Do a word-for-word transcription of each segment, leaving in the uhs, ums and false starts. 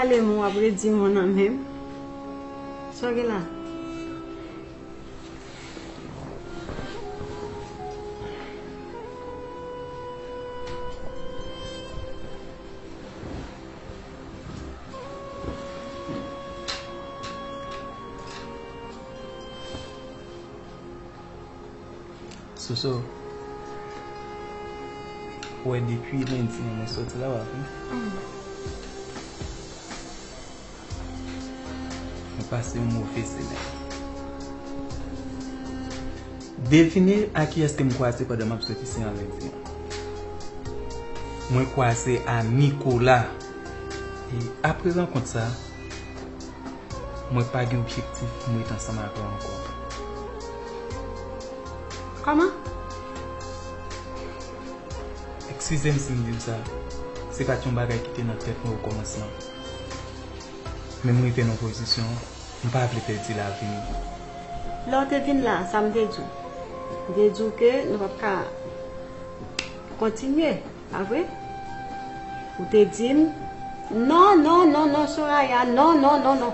Pale mwen, w ap redi mwen nan menm. Sa w gen la? Soso, ou wè depi lendi an mwen soti la, w ap vin. Mm. Mwen pase yon move semèn. Devine a kiyès ke m kwaze pandan m ap sot isi an lendi an. Mwen kwaze a Nicolas. E apre rankont sa, mwen pa gen objektif pou m ret ansanm avè w ankò. Kòman? Eskize m si m di w sa. Se pa t yon bagay ki te nan tèt mwen okòmansman. Men m rive nan pozisyon, m pa vle pèdi lavi m. Lè w te vin la, sa m te di w? M te di w ke nou p ap ka kontinye, pa vre? Ou te di m, "Non, non, non, non, Soraya, non, non, non, non."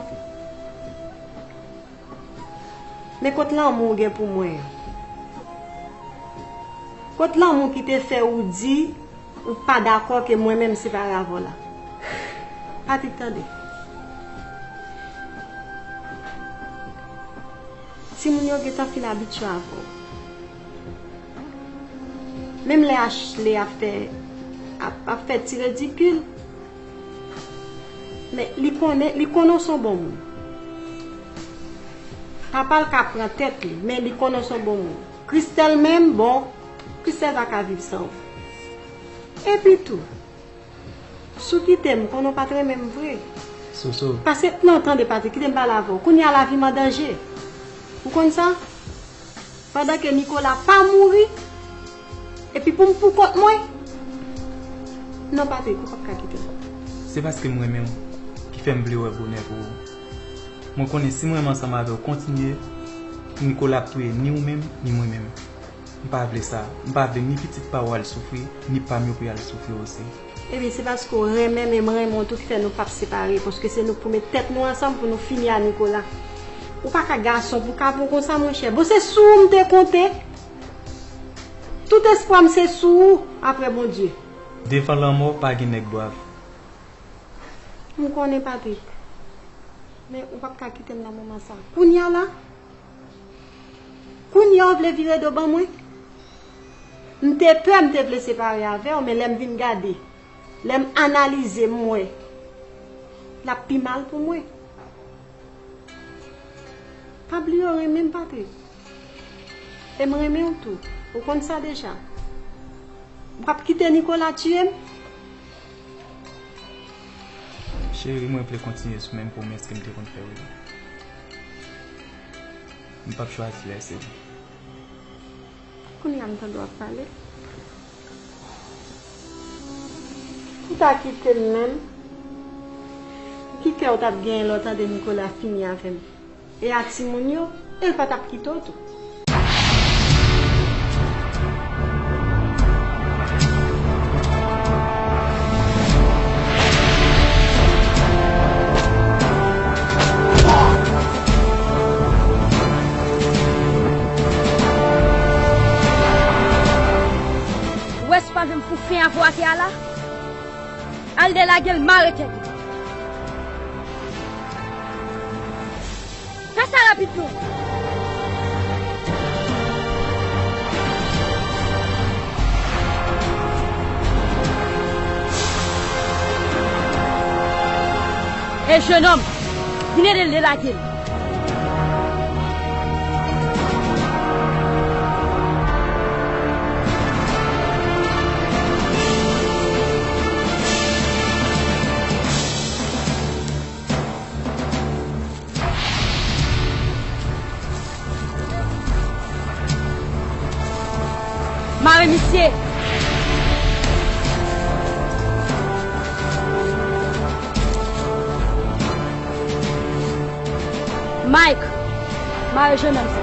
Men kot lanmou w gen pou mwen an? Kot lanmou ki te fè ou di ou pa dakò ke mwen menm separe avè w la? Patrick, tande. Timoun yo gentan fin abitye avè w. Menm lè Ashley ap fè, ap, ap fè ti ridikil, men li konnen, li konnen w se yon bon moun. Papa l ka pran tèt li, men li konnen w se yon bon moun. Christelle menm, bon, Christelle pa ka viv san ou. Epi tou, si w kite m, konnen w pa t renmen m vre. Soso. Paske, non, tande, Patrick, kite m pale avè w. Kounye a lavi m an danje. Ou konn sa? Pandan ke Nicolas pa mouri, epi pou m pou kont mwen. Non, Patrick, ou p ap ka kite m. Se paske m renmen w ki fè m vle wè bonè pou ou. Mwen konnen si m renmen ansanm avè w kontinye, Nicolas ap touye ni ou menm, ni mwen menm. M pa vle sa. M pa vle ni pitit pa w al soufri, ni pa m yo pou y al soufri osi. Ebyen, se paske w renmen, men m renmen w tou ki fè nou p ap separe, paske se nou k pou met tèt nou ansanm pou nou fini a Nicolas. Ou pa ka gason pou kapon konsa, monchè. Bon, se sou ou m te konte. Tout espwa m se sou ou, apre Bondye. Devan lanmò, pa gen nèg bwav. M konnen, Patrick. Men ou p ap ka kite m nan moman sa. Kounye a la, Kounye a w vle vire do ban mwen? M te pè, m te vle separe avè w, men lè m vin gade, lè m analize, m wè l ap pi mal pou mwen. Pa bliye w renmen m, Patrick. E m renmen w tou. Ou konn sa deja. W ap kite Nicolas tiye m? Cheri, mwen vle kontinye sou menm pwomès ke m te konn fè w yo. M p ap chwazi lèse w. Kounye a m tande w ap pale. Ou ta kite m menm? Ki kè w t ap genyen lè w tande Nicolas fini avè m? E a timoun yo, e l pa t ap kite w tou. Ou wè si w pa vle m fout fen avè w atè a la? Al delage l, mare tèt ou. Fè sa rapid non. E jennonm, vin ede l delage l. Mare misye! Mike, mare jennonm sa.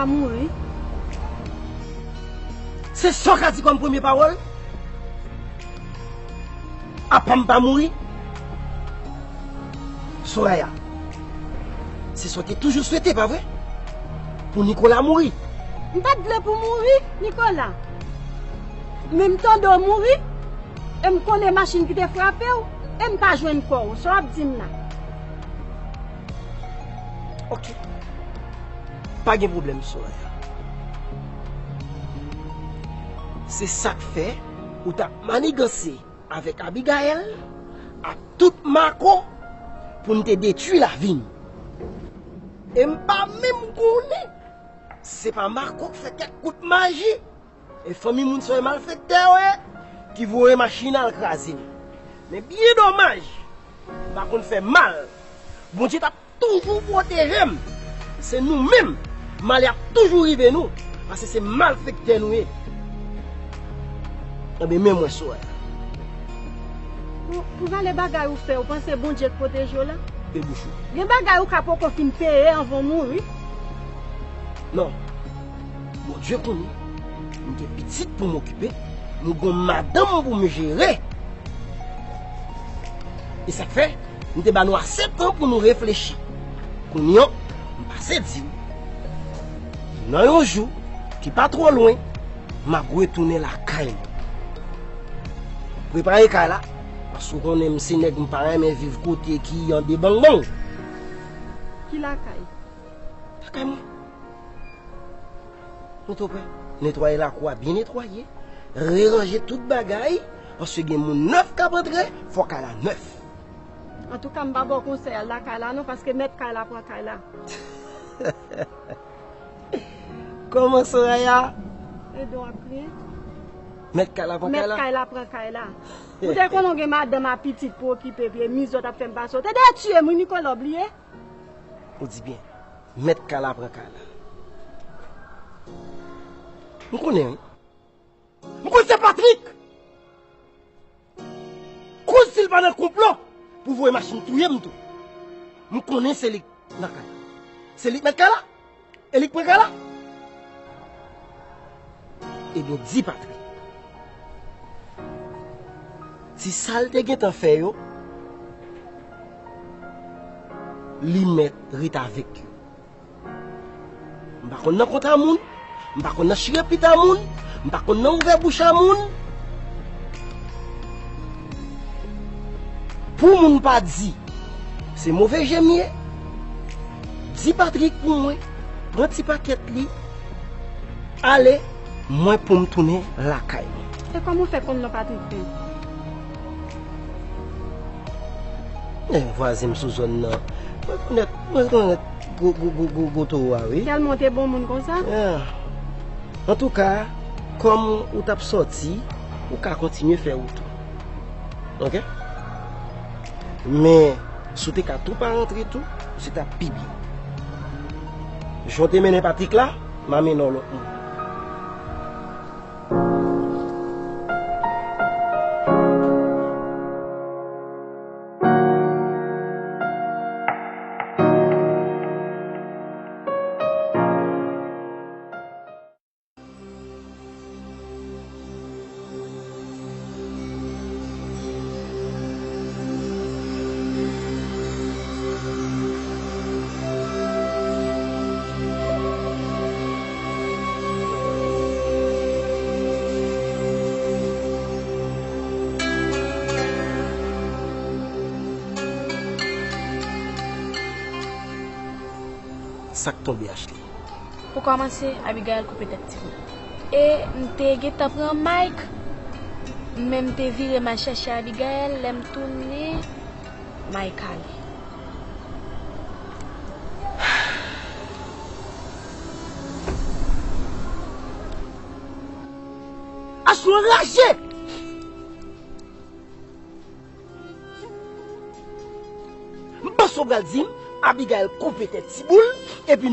Mouri. Se sa w ka di kòm premye pawòl? Apa m pa mouri? Soraya, se sa w te toujou swete, pa vre? Pou Nicolas mouri. M pa t vle pou mouri, Nicolas. Men m tande w mouri, e m konnen machin ki te frape w, e m pa jwenn kò w. Sa w ap di m la? Ok. Pa gen pwoblèm, Soraya. Se sa k fè ou t ap maniganse avèk Abigaël ak tout Marco pou n te detwi lavi m. E m pa menm konnen se pa Marco k fè kèk kout maji. E fanmi moun sa yo e malfektè yo ye, ki voye machin al kraze m. Men byen domaj, m pa konn fè mal. Bondye t ap toujou pwoteje m. Se nou menm, malè ap toujou rive nou, paske se malfektè nou ye. Enben, men mwen Soraya. Pou, pou valè bagay ou fè, ou panse Bondye k pwoteje w la? Pe bouch ou. Gen bagay ou ka poko fin peye anvan w mouri. Non. Bondye konnen, m gen pitit pou m okipe, m gon madanm pou m jere. E sa k fè, m te ba nou ase tan pou nou reflechi. Kounye a, m pase di w, nan yon jou ki pa twò lwen, m ap retounen lakay mwen. Prepare kay la, paske w konnen m se nèg m pa renmen viv kote ki an debangbang. Ki lakay? Lakay mwen. Nou tou prè. Netwaye lakou a byen netwaye. Reranje tout bagay. Paske gen moun nèf k ap antre, fò kay la nèf. Antouka, m pa ba w konsèy al lakay la non, paske mèt kay la pran kay la. Kòman Soraya? Edon ap kriye. Mèt kay la pran kay la? Mèt kay la pran kay la. Ou te konnen w gen madanm a pitit pou okipe, epi e mizè w t ap fè m pase. Ou te dwe tiye m wi, Nicolas, w bliye? Ou di byen. Mèt kay la pran kay la. M konnen, wi. M konnen se Patrick! Koz si l pa nan konplo pou voye machin touye m tou. M konnen se li k nan kay la. Se li k mèt kay la? E li k pran kay la? Ebyen, di Patrick. Si sa l te gentan fè yo, li mèt ret avèk yo. M pa konn nan kont a moun, m pa konn nan chire pit a moun, m pa konn nan ouvè bouch a moun. Pou moun pa di se move je m ye, di Patrick pou mwen pran ti pakèt li, ale, mwen pou m tounen lakay mwen. E kòman w fè konn non Patrick menm? E vwazen m sou zòn nan. Mwen rekonèt, mwen rekonèt gwo, gwo, gwo, gwo, gwo towo a, wi. Tèlman w te bon moun konsa? Ya. Antouka, kòm ou t ap sòti, ou ka kontinye fè wout ou. Oke? Men, si w te ka tou pa rantre tou, se t ap pi byen. Jan w te mennen Patrick la, m a mennen w lòt moun. Sa k tonbe, Ashley? Pou kòmanse, Abigail koupe tèt timoun. E m te gentan pran Mike, men m te vire m al chèche Abigail. Lè m tounen, Mike ale. Ashley anraje! M panse w pral di m Abigail koupe tèt Tiboul, epi